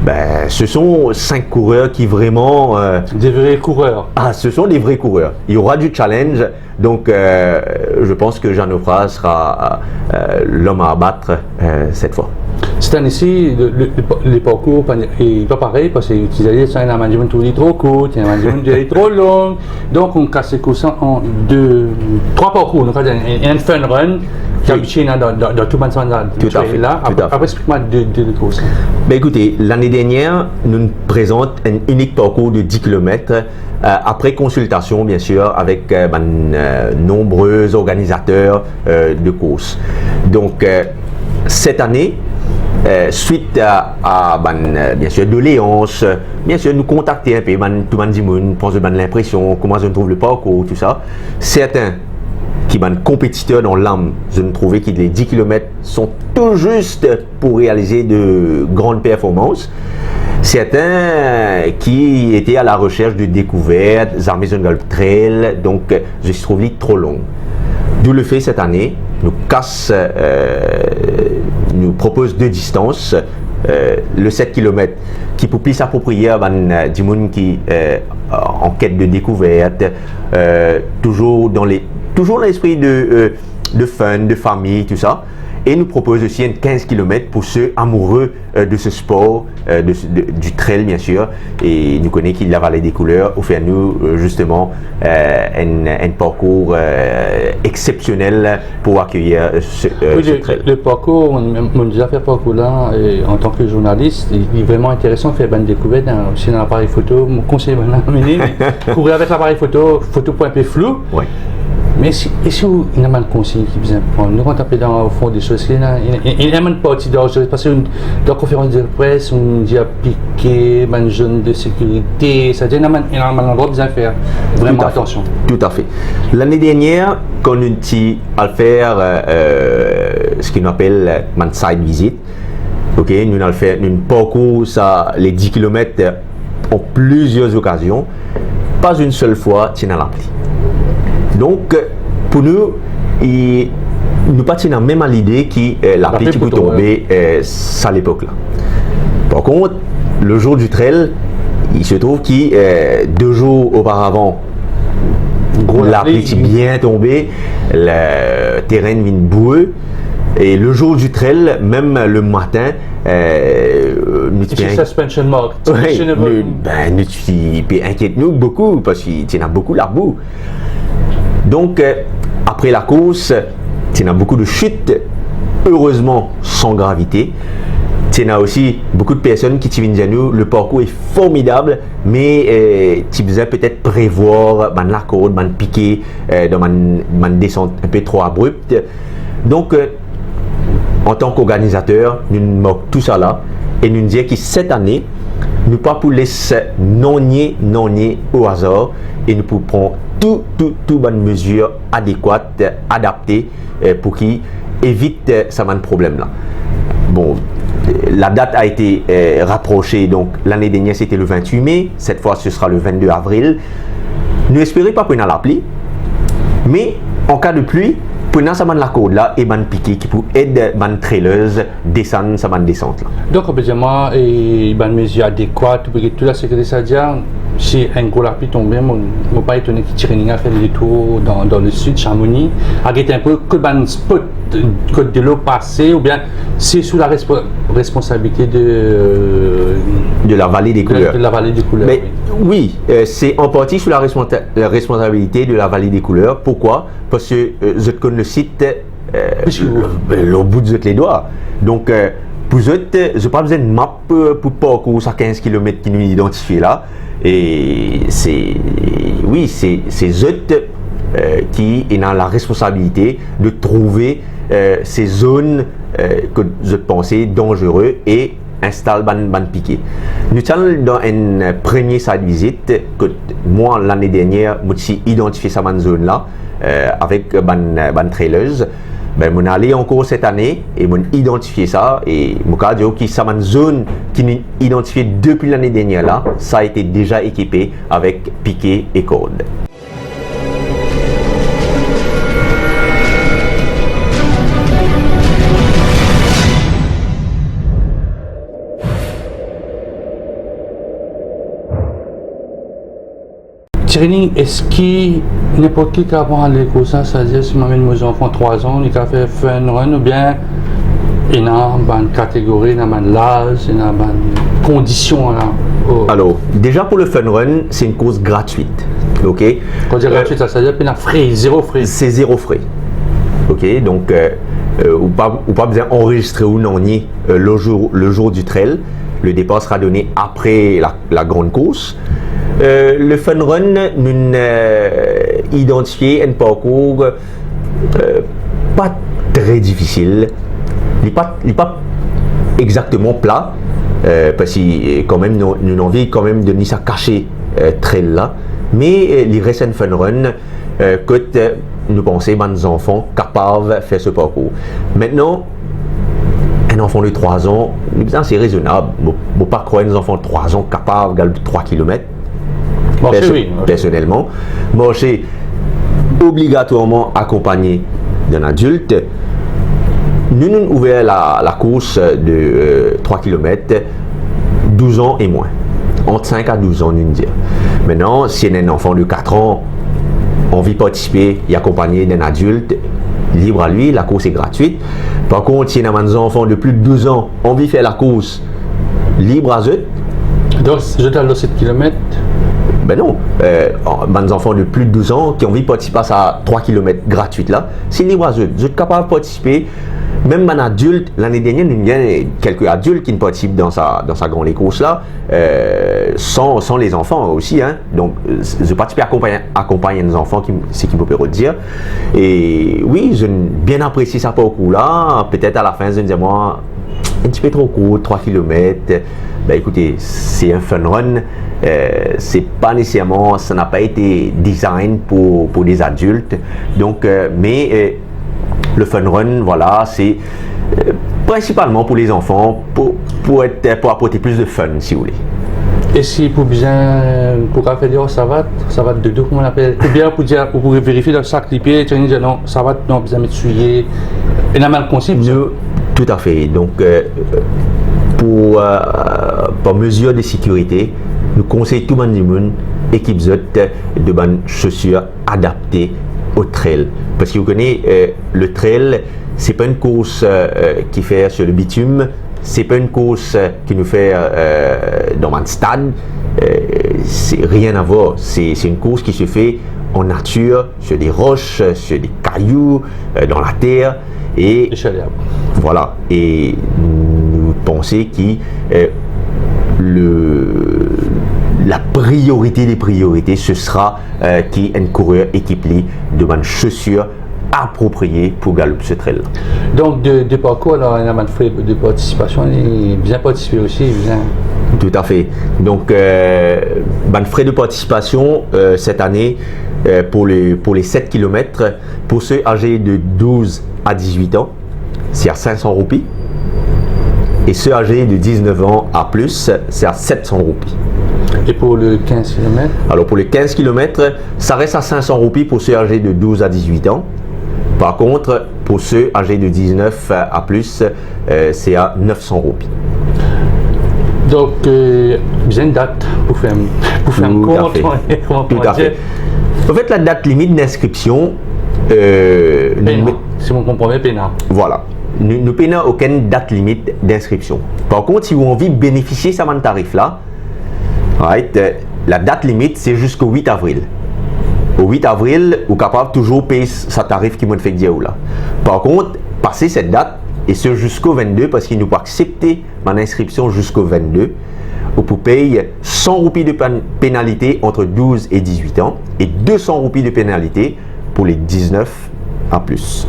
Ben, ce sont cinq coureurs qui vraiment, euh, des vrais coureurs. Ah, ce sont des vrais coureurs. Il y aura du challenge. Donc, euh, je pense que Jeannot Fra sera, euh, l'homme à battre, euh, cette fois. Cette année-ci, le, le, le, le parcours pa, li pa parey, parski ti dir sa, ena bann dimoun trouv li tro kourt, ena bann dimoun dir li tro long. Donc, nou kas kours la an de, trwa parkour, nou kapav dir enn, enn fun run, ki abitie ena dan, dan, dan tou bann, bann trail la. Tout à fait, tout à fait. Apre, apre, explik mwa de, de, de kours la. Ben, écoutez, l'année dernière, nou prezant enn inik parkour de dix kilomètres, euh, après consultation, bien sûr, avec, euh, bann, euh, nombreux organisateurs, euh, de course. Donc, euh, cette année, euh, suite à, à bann, euh, bien sûr, doléances, euh, bien sûr, nou kontakte inpe bann, tou bann dimoun, pran zot bann linpresion, kouma zot trouv le parkour, tou sa. Serten ki bann konpetiter dan lam, zot trouve ki les dix kilomètres sont tout juste pour réaliser de grandes performances. Certains qui étaient à la recherche de découvertes, zame zot galoup trail, donc, euh, zot trouv li tro long. D'où le fait, cette année, nou kas, euh, nou propoz de distans, euh, le sept kilomètres, ki pou plis apropriye a bann, euh, dimoun ki, euh, an quête de découverte, euh, toujours dans les, toujours dans l'esprit de, euh, de fun, de famille, tout ça. Et nous propose aussi un quinze kilomètres pour ceux amoureux, euh, de ce sport, euh, de, de, du trail, bien sûr. Et nou kone ki Lavale de Kouleur ofer nou, euh, justement, euh, un, un parcours, euh, exceptionnel pour accueillir, euh, ce, euh, ce trail. Oui, le, le parcours, mo, mo deza fer parkour la, e, an tan ki zournalis, li, li vreman interesan, fer bann dekouvert, hein, si ena aparey foto, mo konsey bann la amenn, me kouri avek laparey foto, foto pou inpe flou. Oui. Me si, e si ou ena bann konsey ki bizin pran, nou rant inpe dan fon de soz, ena, ena, ena bann parti danzere, parski dan konferans de pres, nou dir pike, bann zone de sécurité, sa dir ena bann, ena bann landrwa bizin fer vreman atansion. Tout à fait. Tout à fait. L'année dernière, kan nou ti al fer, euh, euh, seki nou apel, euh, bann site visit, ok, nou al fer, nou parkour sa, les dix kilomètres, euh, en plusieurs occasions. pa enn sel fwa ti ena lapli. Donk, pou nou, i, nou pa ti ena mem lide ki, eh, lapli ti pou tonbe, eh, sa lepok la. Par kont, le jour du trail, il se trouve ki, eh, deux jours auparavant, lapli ti bien tonbe, le teren vinn boue, e le jour du trail, mem le matin, eh, nou ti pe suspension mark. Wi, nou, ben, nou ti pe inkiet nou boukou, parski ti ena boukou labou. Donk, eh, apre lakours, ti ena boukou de sit, erezman san gravite. Ti ena osi boukou de personn ki ti vinn dir nou, le parkour est formidable, me, eh, ti bizin petet prevwar bann lakord, bann pike, eh, dan bann, bann desant inpe tro abript. Donk, eh, antan ki organizater, nou mark tousala e nou dir ki set ane, nou pa pou les nanye, nanye o azar e nou pou pran tou, tou, tou bann mezir adekwat, adapte, eh, pou ki evit, eh, sa bann problem la. Bon, eh, la date a été, eh, rapprochée, donc l'année dernière c'était le vingt-huit mai, cette fois ce sera le vingt-deux avril. Nou espere pa pou ena lapli, me an ka de pli, pou ena sa bann lakord la e bann pike ki pou ed bann trailers desann sa bann desant la. Donk, on peut dire, moi, e bann mezir adekwat, ou pe get tou la sekirite, sa dir, si enn gro lapli tonbe, mo, mo pa etone ki training a fer letour dan, dan le sud, Chamonix, a get inpe kot bann spot, kot delo pase, oubien se sou la respo-, responsabilite de, de la Vallée des Couleurs. De, de la Vallée des Couleurs, mais oui, euh, c'est en partie sous la responsa-, la responsabilité de la Vallée des Couleurs. Pourquoi ? Parce que, euh, zot konn le site, eh, lor bout zot ledwa. Donk, eh, pou zot, eh, zot pa bizin map, eh, pou parkour sa kinz kilomet ki nou idantifie la. E se, wi, se, se zot, eh, ki ena la responsabilite de trouve, eh, se zone, eh, ki zot panse danzere e instal bann, bann pike. Nou ti al dan enn premie site visit, kot mwa, lane dernier, mo ti idantifie sa bann zone la, eh, avek bann, bann trailers. Ben, mo ale ankor set ane e mo idantifie sa, e mo kapav dir ki sa bann zone ki nou idantifie depi lane dernier la, sa été deza ekipe avek pike e kord. Training, eski ninport ki kapav ale koumsa, savedir si mo amenn mo zanfan trwa an, li kapav fer fun run, oubien ena bann kategori, ena bann laz, ena bann kondision la? Alor, deza pou le fun run, se enn kours gratwit, ok? Kan dir gratwit, sa, savedir pena fre, zero fre. Se zero fre. Ok, donk, euh, euh, ou pa, ou pa bizin anrezistre ou nanye, euh, le jour, le jour du trail. Le départ sera donné après la, la grande course. Euh, le fun run, nou, euh, idantifie enn parkour, euh, pa tre difisil. Li pa, li pa exakteman pla, euh, parski, euh, kanmem, nou, nou anvi kanmem donn li sa kase, euh, trail la. Me, euh, li res enn fun run, euh, kot, euh, nou panse bann zanfan kapav fer se parkour. Aster, enn zanfan de trwa an, li bizin ase rezonab. Mo, mo pa krwar enn zanfan de trwa an kapav galop trwa kilomet. Marse, perso-, wi, marse. Personelman, marse obligatwarman akonpagne d'un adulte. Nou, nou ouver la, la kours de, euh, trwa kilomet, douz an e mwin. Ant sink a douz an, nou dir. Aster, si enn zanfan de kat an anvi partisipe, li akonpagne d'un adulte, libre à lui, la course est gratuite. Par kont, si ena bann zanfan de plus de douze ans anvi fer la kours, libre à zot. Donk, zot al dan set kilomet? Ben non. Euh, bann zanfan de plus de douze ans ki anvi partisipe a sa trwa kilomet gratwit la, se libre à zot. Zot kapav partisipe. Mem bann adilt, lane dernier, nou gagn kelke adilt ki partisipe dan sa, dan sa gran kours la, euh, san, san lezanfan osi, hein. Donk, euh, zot pa ti pe akonpagn, akonpagn enn zanfan ki, seki mo pe rod dir. E wi, zot bien apresie sa parkour la. Petet alafin, zot dir mwa, enn tipe tro kourt, trwa kilomet. Ben, écoutez, c'est un fun run. Euh, c'est pas nécessairement, ça n'a pas été design pour, pour des adultes. Donc, euh, mais, euh, le fun run, voilà, c'est, euh, principalement pour les enfants, pour, pour être, pour apporter plus de fun, si vous voulez. Eski pou bizin, pou kapav fer deor savat, savat dodo, kouma nou apel, oubien pou dir, ou pou verifie dan sak lipie, ti dir non, savat, non, bizin met soulie, ena bann konsey? Nou, toutafe. Donk, euh, pou, euh, par mezir de sekirite, nou konsey tou bann dimoun ekip zot de bann sosir adapte o trail. Parski ou kone, euh, le trail, se pa enn kours, euh, ki fer sur le bitume, se pa enn kours, euh, ki nou fer, euh, dan bann stad, euh, se rien a voir. Se, se enn kours ki se fer an natir, sur des roches, sur des cailloux, euh, dans la terre. Et voilà. Et nou panse ki, euh, le, la priorité des priorités, ce sera, euh, ki enn kourer ekip li de bann sosir aproprie pou galoup se trail. Donk, de, de parkour, alor, ena bann fre de partisipasion, li bizin partisipe osi, bizin. Toutafe. Donk, euh, bann fre de partisipasion, euh, cette année, euh, pour les, pour les sept kilomètres, pour ceux âgés de douze à dix-huit ans, c'est à cinq cents roupies. Et ceux âgés de dix-neuf ans à plus, c'est à sept cents roupies. Et pour le quinze kilomètres? Alors, pour les quinze kilomètres, ça reste à cinq cents roupies pour ceux âgés de douze à dix-huit ans. Par contre, pour ceux âgés de dix-neuf à plus, euh, c'est à neuf cents roupies. Donk, euh, bizin enn dat pou fer, pou fer kont. Toutafe. Toutafe. An fet, la dat limit d'inscription, euh, pena, nou met, si mo konpran bien, pena. Voilà. Nou, nou pena okenn dat limit d'inscription. Par kont, si ou anvi benefisie sa bann tarif la, right, euh, la dat limit, se ziska wit avril. O wit avril, ou kapav touzour pey sa tarif ki mo fek dir ou la. Par kont, pase set dat, e se ziska vennde, parski nou pou aksepte bann inskripsion ziska vennde, ou pou pey san roupi de pen-, penalite entre douze et dix-huit ans e de san roupi de penalite pour les dix-neuf à plus.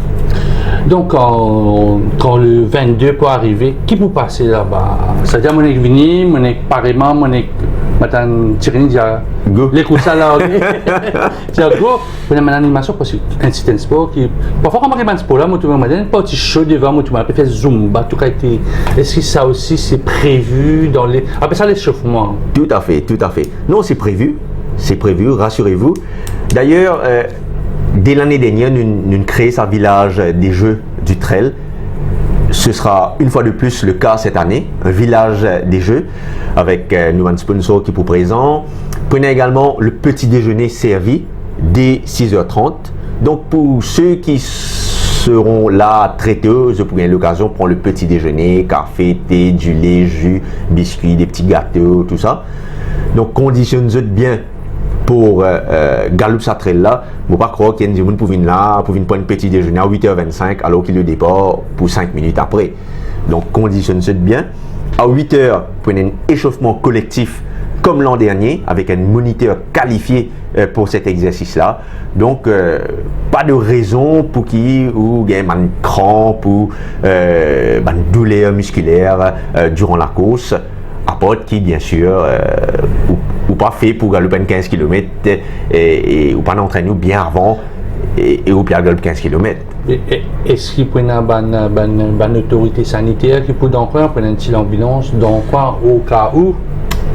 Donk, kan, kan le vennde pou arive, ki pou pase laba? Savedir, mo nek vini, mo nek pare mwa, mo nek, mo tann Tirini dir, go. Lekout sa la, ok? Dir, go. Pou ena bann animasion, parski enn sirten spor ki, parfwa, kan mo gagn bann spor la, mo trouv bann parti so devan, mo trouv bann pe fer zumba, tou kalite. Eski sa osi se previ dan le, apel sa lesofman? Toutafe, toutafe. Non, se previ, se previ, rasirez-vous. D'ailleurs, euh, dès l'année dernière, nou, nou kre sa vilaz de ze du trail. Ce sera une fois de plus le cas cette année, un vilaz de ze avec, euh, nou bann sponsor ki pou prezan. Pou ena egalman le petit déjeuner servi dès six heures trente. Donc, pour ceux qui seront là très tôt, zot pou gagn lokazion pran le petit déjeuner, kafe, te, dile, zi, biskwi, de pti gato, tousa. Donk, kondisionn zot bien pou, euh, euh, galoup sa trail la. Mo pa krwar ki enn dimoun pou vinn la, pou vinn pran enn petit déjeuner à huit heures vingt-cinq, alors que le départ pou cinq minutes après. Donk, kondisionn zot bien. À huit heures, pou ena enn esofman kolektif comme l'an dernier, avec un moniteur qualifié, euh, pour cet exercice-là. Donk, euh, pa de rezon pou ki ou gagn bann kranp ou, euh, bann douler miskiler, euh, durant la course. Apar ki, bien sûr, euh, ou, ou pa fe pou galoup enn kinz kilomet, e, e ou pa antrenn ou bien avan, e, e ou pe al galoup kinz kilomet. E, e, eski pou ena bann, bann, bann otorite saniter ki pou dan kwin, pou ena enn ti lanbilans dan kwin au cas où?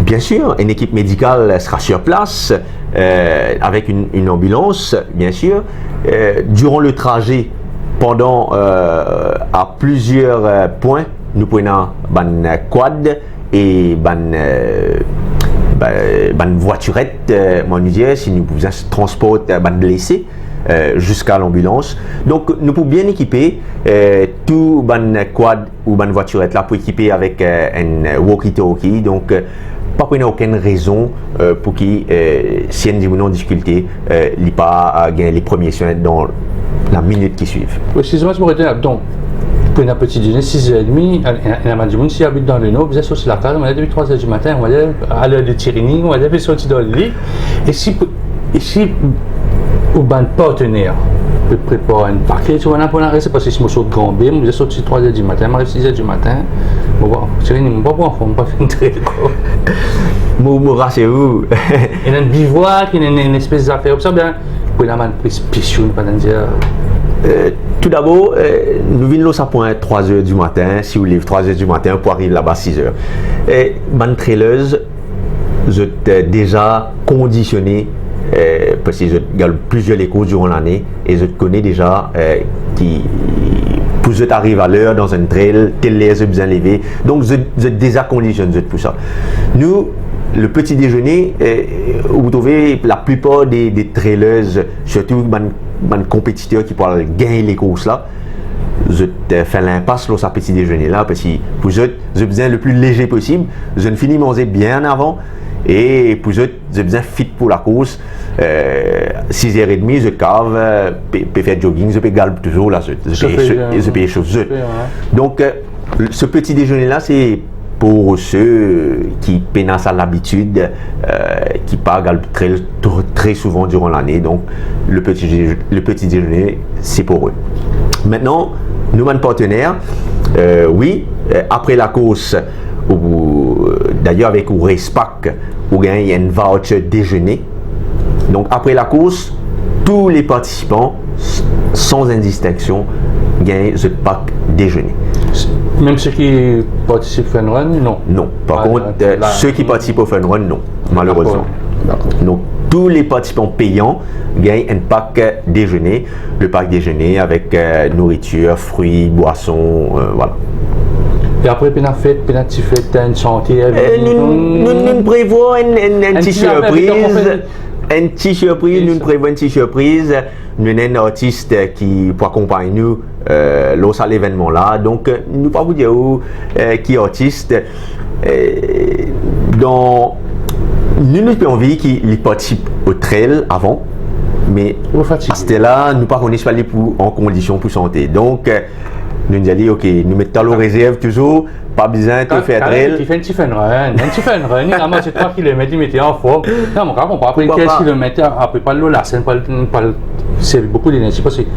Bien sûr, une équipe médicale sera sur place, euh, avec une, une ambulance, bien sûr. Euh, durant le trajet, pendant, euh, à plusieurs, euh, points, nou pou ena bann quad e bann, euh, ba-, bann vwatiret, euh, mo dir, si nou pou bizin transport, euh, bann blese, euh, ziska lanbilans. Donk, nou pou bien ekipe, euh, tou bann quad ou bann vwatiret la pou ekipe avek, euh, enn walkie-talkie. Donk, euh, pa pou ena okenn rezon, euh, pou ki, euh, si enn dimoun an difikilte, euh, li pa, euh, gagn le premie swin dan la minit ki swiv. Wi, eskiz mwa, si mo retene, donk, pou ena peti dezene, sis er edmi, ena, ena bann dimoun, si abit dan le nor, bizin sorti lakaz, mo dir, depi trwa er dimatin, mo dir, a ler de Tirini, mo dir, pe sorti dan lili. E si pou, e si ou bann partener pe prepar enn pake, ti ena pou ena reste, parski si mo sort Gran Be, mo bizin sorti trwa er dimatin, mo ariv sis er dimatin, mo pa, Tirini, mo pa pou anfom, mo pa finn tre lekor. Mo, mo rasir ou. Ena enn bivwak, ena enn, enn espes zafer koumsa, oubien pou ena bann preskripsion, nou pa dir. Euh, tou dabor, euh, nou vinn lor sa pwin trwa er dimatin, si ou lev trwa er dimatin, pou ariv laba sis er. E bann trailers, zot, eh, deza kondisione, eh, parski zot galoup plizier lekours diran lane e zot kone deza, eh, ki pou zot ariv a ler dan enn trail, tel ler zot bizin leve. Donk, zot, zot deza kondisionn zot pou sa. Nou, le petit déjeuner, eh, ou trouve laplipar de, de trailers, sirtou bann, bann konpetiter ki pou al gagn lekours la, zot, eh, fer linpas lor sa petit déjeuner la, parski pou zot, zot bizin le pli leze posib, zot fini manze bien avan, e pou zot, zot bizin fit pou lakours. Eh, siz er edmi, zot kav, eh, pe, pe fer jogging, zot pe galoup touzour la, zot, zot pe, zot pe esof zot. Donk, eh, se petit déjeuner la, se pou se ki pena sa labitid, eh, ki pa galoup trail tr-, tre souvan diran lane. Donk, le petit dé-, le petit déjeuner, se pou zot. Aster, nou bann partner, eh, wi, eh, apre lakours, ou, dayer avek ou race pack, ou gagn enn voucher déjeuner. Donk, apre lakours, tou le partisipan, s-, san enn distinksion, gagn zot pak déjeuner. Mem seki partisip fun run, non? Non. Par kont, eh, seki partisip o fun run, non, malerezman. Dakor. Donk, tou le partisipan peyan gagn enn pak déjeuner, le pak déjeuner avek, eh, nouritir, fri, bwason, eh, vwala. E apre, pena fet, pena ti fet, enn sante, eh, nou, nou, nou prevwar enn, enn, enn ti sirpriz. Enn ti sirpriz, nou prevwar enn ti sirpriz. Nou ena enn artis, eh, ki pou akonpagn nou, eh, lor sa levennman la. Donk, eh, nou pa pou dir ou, eh, ki artis, eh, dan, nou, nou pe anvi ki li partisip o trail avan, me aster la, nou pa kone si li pou an kondision pou sante. Donk, eh, nou dir li, ok, nou met twa lor rezerv touzour, pa bizin to fer trail. Li fer enn ti fun run, enn ti fun run, li manz trwa kilomet, li mete anform. Non, mo konpran, apre kinz kilomet, apre pou al lor lasenn, pou al, pou al servi boukou lenerzi, parski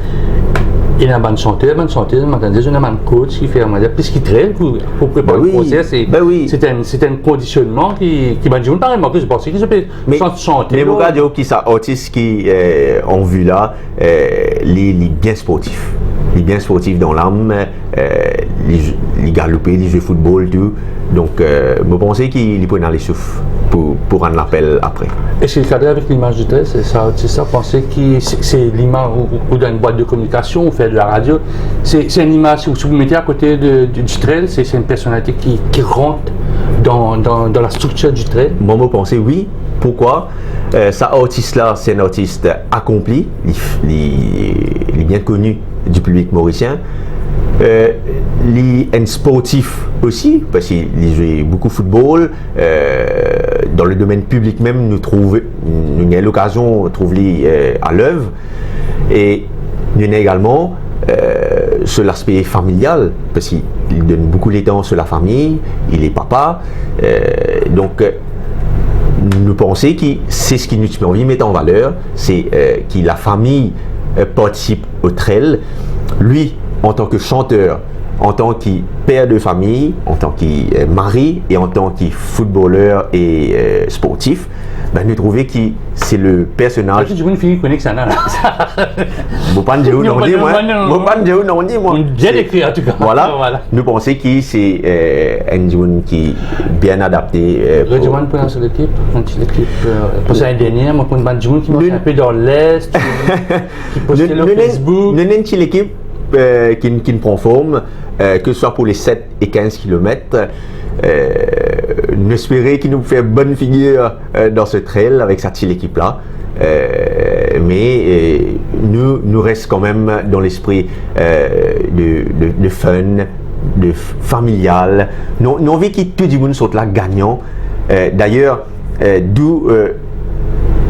ena bann santer, bann santez, mo tann dir, ena bann coach ki fer, mo dir, plis ki trail pou, pou prepar konsert, se, se enn, se enn kondisionnman ki, ki bann dimoun pa remarke, se parski se pe sant sante. Me mo kapav dir ki sa artis ki, eh, an vi la, eh, li, li bien sportif. Li bien sportif dan lam, eh, li, li galoupe, li zwe foutbol, tou. Donk, eh, mo panse ki li pou ena lesouf pou, pou rann lapel apre. Eski li kadre avek limaz di trail, se sa, se sa, panse ki se, se limaz ou, ou, ou dan enn bwat de kominikasion, ou fer de la radio, se, se enn imaz, si ou, si ou mete akote de, de, di trail, se, se enn personalite ki, ki rant dan, dan, dan la striktir di trail? Mwa, mo panse wi. Poukwa? Eh, sa artis la, se enn artis akonpli, li, li, li bien koni di piblik morisien. Eh, li enn sportif osi, parski li zwe boukou foutbol. Eh, dan le domenn piblik mem, nou trouv, nou gagn lokazion trouv li, eh, a Lev. E nou ena egalman, eh, so laspe familial, parski li donn boukou letan so lafami, li papa. Eh, donk, eh, nou panse ki se seki nou ti pe anvi met an valer, se, eh, ki lafami, eh, partisip o trail. Li, antan ki santer, antan ki per de fami, antan ki, eh, mari e antan ki foutboler e, eh, sportif, ben, nou trouve ki se le personaz. Parski dimoun fini kone kisannla la. Mo pa'nn dir ou non, non, mwa. Mo pa'nn dir ou non, mwa. Bien dekrir, antouka. Vwala. Vwala. Nou panse ki se, eh, enn dimoun ki bien adapte, eh, pou... Redimann pou enn sel ekip, enn ti ekip, eh, pou sa, enn dernie, mo konn bann dimoun ki mars inpe dan Les, ki poste lor Facebook. Nou, nou, nou, nou, nou enn ti ekip, eh, ki, ki pran form, eh, ke swa pou le set e kinz kilomet. Eh, nou espere ki nou fer bonn figir, eh, dan se trail avek sa ti lekip la. Eh, me, eh, nou, nou res kanmem dan lespri, eh, de, de, de fun, de f-, familial. Nou, nou anvi ki tou dimoun sort la gagnan. Eh, dayer, eh, dou, eh,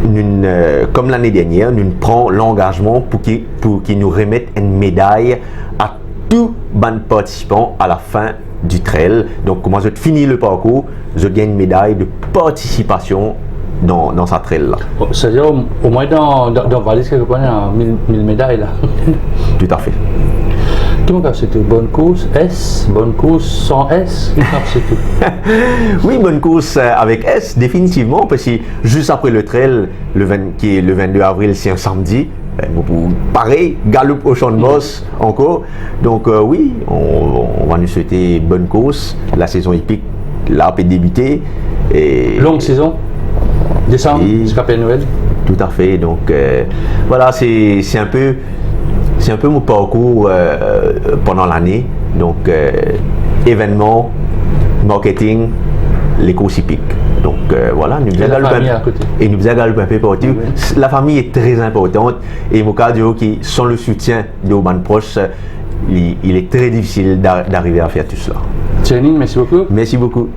nou, eh, kom lane dernier, nou pran langazman pou ki, pou ki nou remet enn meday a tou bann partisipan a lafin di trail. Donk, kouma zot fini le parkour, zot gagn enn meday de partisipasion dan, dan sa trail la. Bon, setadir, o, omwin dan, dan, dan valiz, kelkepar, ena mil, mil meday la. Toutafe. Ki mo kav swete? Bonn kours, S, bonn kours, san S, ki mo kav swete? Wi, bonn kours, eh, avek S, definitivman, parski zis apre le trail, le vingt, ki le vingt-deux avril, se enn samdi, eh, nou pou parey, galoup o Champ de Mars ankor. Donk, eh, wi, nou, nou va nou swete bonn kours. Lasezon ipik la pe debite. E long sezon? Désanm Oui. ziska Père Noël. Tout à fait. Donc euh, voilà, c'est c'est un peu c'est un peu mon parcours euh, pendant l'année. Donc euh, événement, marketing, les courses hippiques. Donc euh, voilà, nous Et la famille à côté. Et nous faisons galoper un peu partout. La famille est très importante et mon cardio qui sans le soutien de bann proches, il, il est très difficile d'arriver à faire tout cela. Tiernin, merci beaucoup. Merci beaucoup.